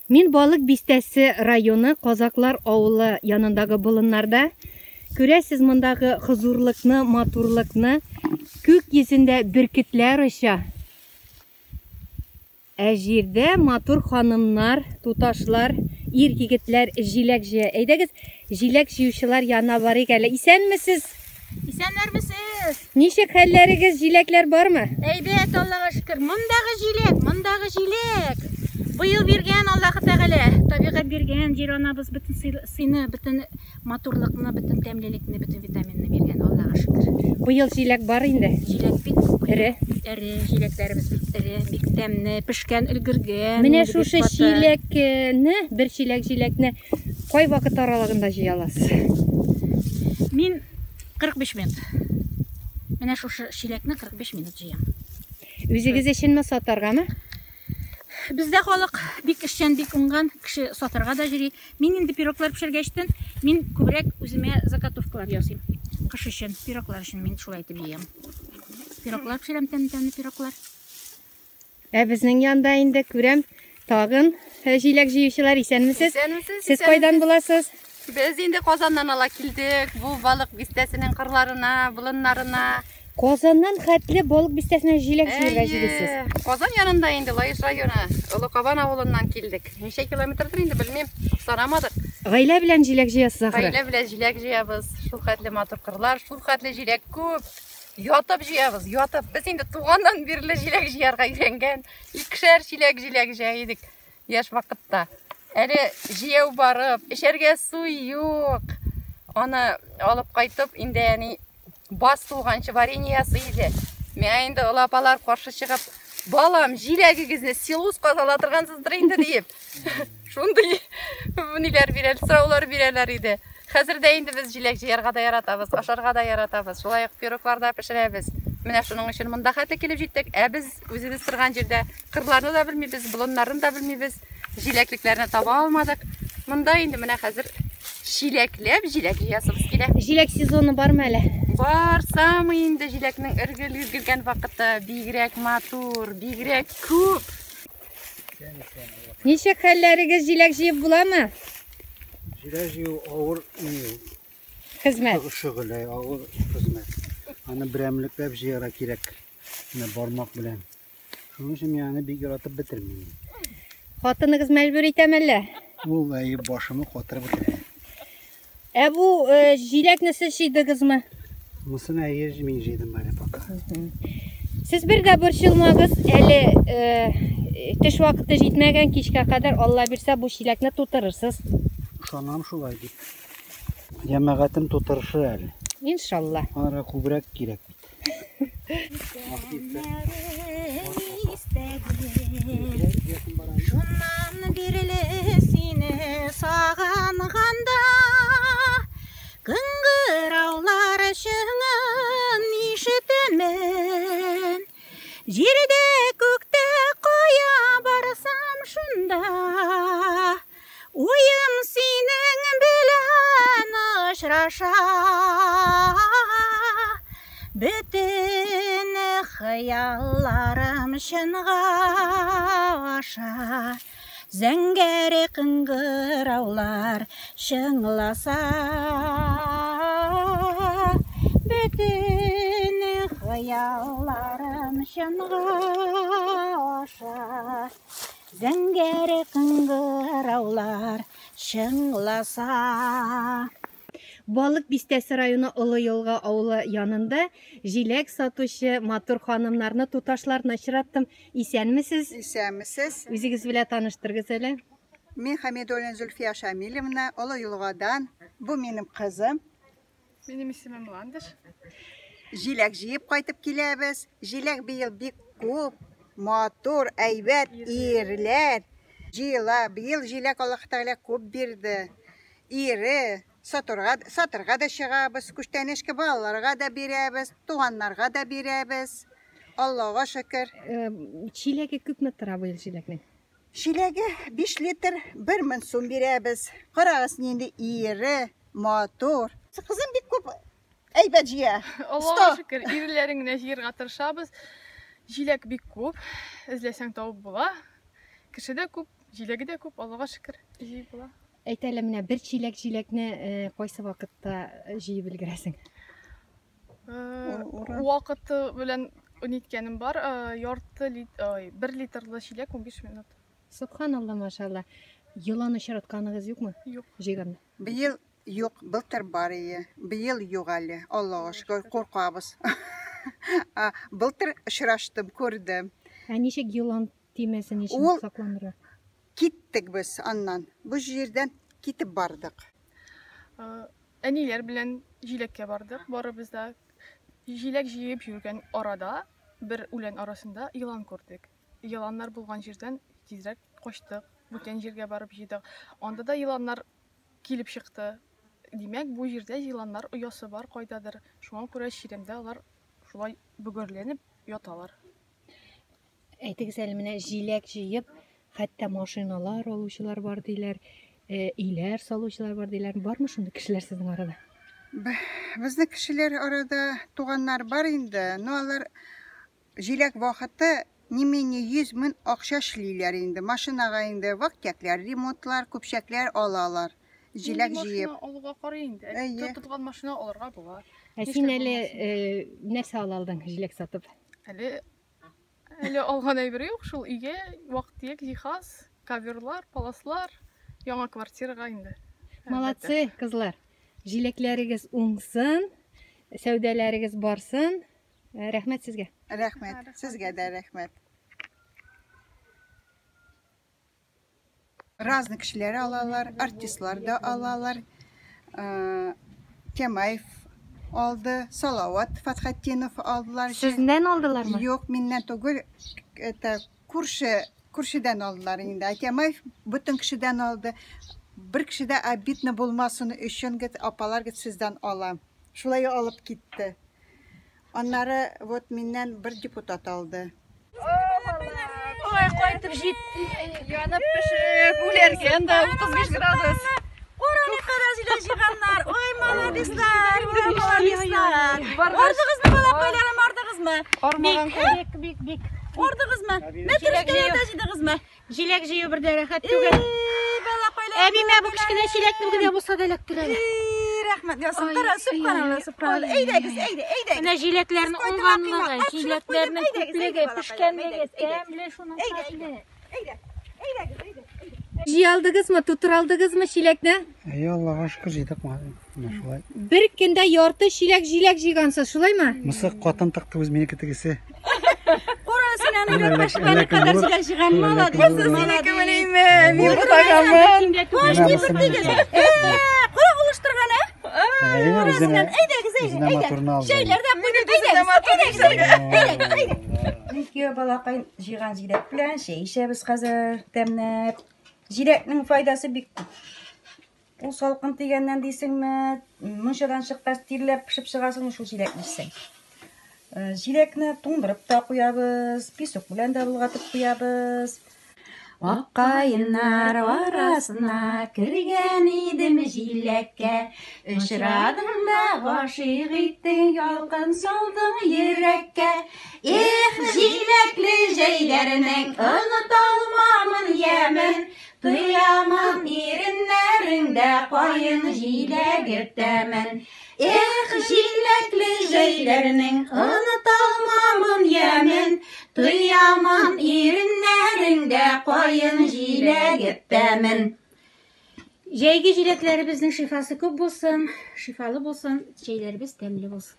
Мин Балык Бистәсе районы Казаклар авылы янындагы болыннарда. Күрәсез мондагы хозурлыкны, матурлыкны. Күк йөзендә бөркетләр оча. Ә җирдә матур ханымнар, туташлар, ир-егетләр җиләк җыя. Әйдәгез, җиләк җыючылар янына барыйк әле. Исәнмесез! Исәннәрмесез! Ничек хәлләрегез, җиләкләр бармы? Әйбәт, Аллага шөкер. Мондагы җиләк, мондагы җиләк. Быел биргән Аллаһы Тәгалә, табигать биргән, җир анабыз бөтен сыйны, бөтен матурлыкны, бөтен тәмлелекне, бөтен витаминны биргән, Аллага шөкер. Быел җиләк бар инде. Җиләк бик күп. Эре. Эре, җиләкләребез бик эре, бик тәмле, пешкән, өлгергән. Менә шушы чиләкне, бер чиләк җиләкне кай вакыт аралыгында җыя аласыз? Мин 45 минут. Менә шушы чиләкне 45 минут җыям. Үзегез өченме, сатаргамы? Бездә халык бик эшчән, бик уңган, кеше сатарга да йөри. Мин инде пироглар пешергәчтен, мин күбрәк үземә заготовкалар ясыйм. Кыш өчен, пироглар өчен мин шулай итеп җыям. Пироглар пешерәм, тәмле-тәмле пироглар. Ә безнең янда инде күрәм тагын э, җиләк җыючылар. Исәнмесез. Исәнмесез. Сез кайдан буласыз? Без инде Казаннан ала килдек. Бу балык бистәсенең кырларына, болыннарына. Казаннан хәтле балык бистәсенә җиләк җыярга җөрисез. Казан янында инде Лаеш районы, Олы Кабан авылыннан килдек. Ничә километрдыр инде белмим, санамадык. Гаилә белән җиләк җыясыз ахры. Гаилә белән җиләк җыябыз. Шул хәтле матур кырлар, шул хәтле җиләк күп. Ятып җыябыз, ятып. Без инде туганнан бирле җиләк җыярга өйрәнгән. Икешәр чиләк җиләк җыя идек яшь вакытта. Әле җияү барып, эчәргә су юк. Аны алып кайтып, инде әни бас тулганчы варенье ясый иде. Миңа инде олы апалар каршы чыгып, балам, җиләгегезне силуска сала торгансыздыр инде диеп. Шундый ниләр бирәләр, сораулар бирәләр иде. Хәзер дә инде без җиләк җыярга да яратабыз, ашарга да яратабыз. Шулай ук пироглар да пешерәбез. Менә шуның өчен монда хәтле килеп җиттек. Ә без үзебез торган җирдә кырларны да белмибез, болыннарны да белмибез, җиләклекләрне таба алмадык. Монда инде менә хәзер чиләкләп җиләк җыясыбыз килә. Җиләк сезоны бармы әле? Бар, самый инде җиләкнең өлгергән вакыты. Бигрәк матур, бигрәк күп. Ничек хәлләрегез, җиләк җыеп буламы? Җиләк җыю авыр хезмәт. Шөгыль, авыр хезмәт. Аны берәмлекләп җыярга кирәк. Менә бармак белән. Шуның өчен мин аны бик яратып бетермим. Хатыныгыз мәҗбүр итәме әллә? Ул әйе башымны катырып бетерә. Ә бу э, җиләкне сез җыйдыгызмы? Монысын әйе мин җыйдым әле пока. Сез бер дә борчылмагыз, әле э, төш вакыты җитмәгән, кичкә кадәр Алла бирсә бу чиләкне тутырырсыз. Ышанам шулай дип. Җәмәгатем тутырышыр әле. Иншалла. Аларга күбрәк кирәк бит. Шуннан бирле сине сагынганда Кыңгыраулар чыңын ишетәмен. Җирдә, күктә кая барсам шунда Уем синең белән очраша. Бөтен хыялларым чынга аша. Зәңгәр кыңгыраулар чыңласа. Бөтен хыялларым чынга аша. Зәңгәр кыңгыраулар чыңласа. Балык Бистәсе районы Олы Елга авылы янында җиләк сатучы матур ханымнарны, туташларны очраттым. Исәнмесез? Исәнмесез. Үзегез белән таныштырыгыз әле. Мин Хамидуллина Зульфия Шамилевна, Олы Елгадан. Бу минем кызым. Минем исемем Ландыш. Җиләк җыеп кайтып киләбез. Җиләк быел бик күп, матур, әйбәт, ирләр җыела. Быел җиләк Аллаһ Тәгалә күп бирде. Ире, сатырга, сатырга да чыгабыз, күчтәнәчкә балаларга да бирәбез, туганнарга да бирәбез. Аллага шөкер. Э, чиләге күпме тора быел җиләкнең? Чиләге 5 литр 1000 сум бирәбез. Карагыз, нинди ире, матур. Кызым бик күп әйбәт җыя. Аллага шөкер, ирләрен генә җыярга тырышабыз. Җиләк бик күп, эзләсәң табып була. Кеше дә күп. Җиләге дә күп, Аллага шөкер, җыеп була. Әйт әле, менә бер чиләк җиләкне э, кайсы вакытта э, җыеп өлгерәсең? Э, Ура. Вакыты белән ниткәнем бар, э, ярты лит, ой, бер литрлы чиләк 15 минут. Субханалла, машалла. Елан очратканыгыз юкмы? Юк. Җыйганда. Быел юк, былтыр бар ие. Быел юк әле. Аллага шөкер, куркабыз. А, Былтыр очраштым, күрдем. Ә ничек елан тимәсен ничек Ул- сакланырга? Киттек без аннан. Бу җирдән китеп бардык. Э, Әниләр белән җиләккә бардык, барыбыз да. Җиләк җыеп йөргән арада, бер үлән арасында елан күрдек. Еланнар булган җирдән тизрәк качтык, бүтән җиргә барып җыйдык. Анда да еланнар килеп чыкты. Димәк, бу җирдә еланнар оясы бар кайдадыр. Шуңа күрә чирәмдә алар шулай бөгәрләнеп яталар. Әйтегез әле, менә җиләк җыеп, хәтта машиналар алучылар бар диләр, э, өйләр салучылар бар диләр. Бармы шундый кешеләр сезнең арада? Безнең кешеләр арада туганнар бар инде, но алар җиләк вакыты не менее 100 мең акча эшлиләр инде. Машинага инде вак-төякләр, ремонтлар, көпчәкләр алалар. Җиләк Нинди җыеп. машина алуга карый инде. Әйе. Тотылган машина алырга була. Ә син Нишләп әле булмасын? э, нәрсә ала алдың җиләк сатып? Әле әле алган әйбер юк, шул өйгә вак-төяк җиһаз, коверлар, паласлар, яңа квартирага инде. Әлбәттә. Молодцы, кызлар. Җиләкләрегез уңсын, сәүдәләрегез барсын. Э, Рәхмәт сезгә. Рәхмәт. Сезгә дә рәхмәт. Разный кешеләр алалар, артистлар да алалар. Э, Тямаев алды, Салават Фатхатдинов алдылар. Сездән алдылармы? Юк, миннән түгел, это күрше, күршедән алдылар инде. Ә Тямаев бөтен кешедән алды. Бер кешедә обидно булмасын өчен гет, апалар гет сездән алам. Шулай алып китте. Аннары вот миннән бер депутат алды. Ой, кайтып җитте. Янып пешеп, үләргән дә 35 градус. Кара никадәр җиләк җыйганнар. Ой, молодецлар, ой, молодецлар. Ардыгызмы, балакайларым, ардыгызмы? Армаган Бик, бик, бик. Ардыгызмы? Мәтрүшкәләр дә җыйдыгызмы? Җиләк җыю бер дә рәхәт түгел. Эй, балакайларым. Әбимә бу кечкенә чиләкне генә булса да эләктерә әле. Эй, рәхмәт, ясын. Ай, Кара, ай, субханалла, ай, субханалла. ай. Әйдәгез, әйдә, әйдәгез. Менә җиләкләрнең Кайтып уңганлыгы, алып килеп, җиләкләрнең әйдәгез, күплеге, әйдә, пешкәнлеге, әйдәгез, әйдәгез. тәмле шуның Әйдә, хәтле. Әйдә, әйдәгез, әйдә. Җыя алдыгызмы, тутыра алдыгызмы чиләкне? Әйе, Аллага шөкер, җыйдык менә шулай. Бер көндә ярты чиләк җиләк җыйгансыз, шулаймы? Мысы катын тыкты үз минеке тегесе. Кара, син аны Әллә- бер әллә кем кадәр булыр, җиләк җыйган, әллә кем молодец, булыр. молодец. Мин бутаганмын. Менә бусы минеке. Кара булыштырган, ә? Әйе, үзенә Әйдәгез, әйдә, үзенә әйдә. матурны алды. Чәйләр дә куйдык, әйдәгез, әйдәгез, әйдә, әйдә. Ике балакай җыйган җиләк белән чәй эчәбез хәзер тәмләп. Җиләкнең файдасы бик күп. Ул салкын тигәннән дисеңме, мунчадан чыккач тирләп пешеп чыгасың, шул җиләкне эчсәң. Э, Җиләкне туңдырып та куябыз, песок белән дә болгатып куябыз. Ак каеннар арасына кергән идем җиләккә. Очрадың да гашыйк иттең, ялкын салдың йөрәккә. Эх, җиләкле җәйләрнең оныта алмамын ямен. Тоямын иреннәреңдә каен җиләге тәмен. Эх, җиләкле җәйләрнең оныта алмамын ямен. Тоямын иреннәреңдә каен җиләге тәмен. Җәйге җиләкләребезнең шифасы күп булсын, шифалы булсын, чәйләребез тәмле булсын.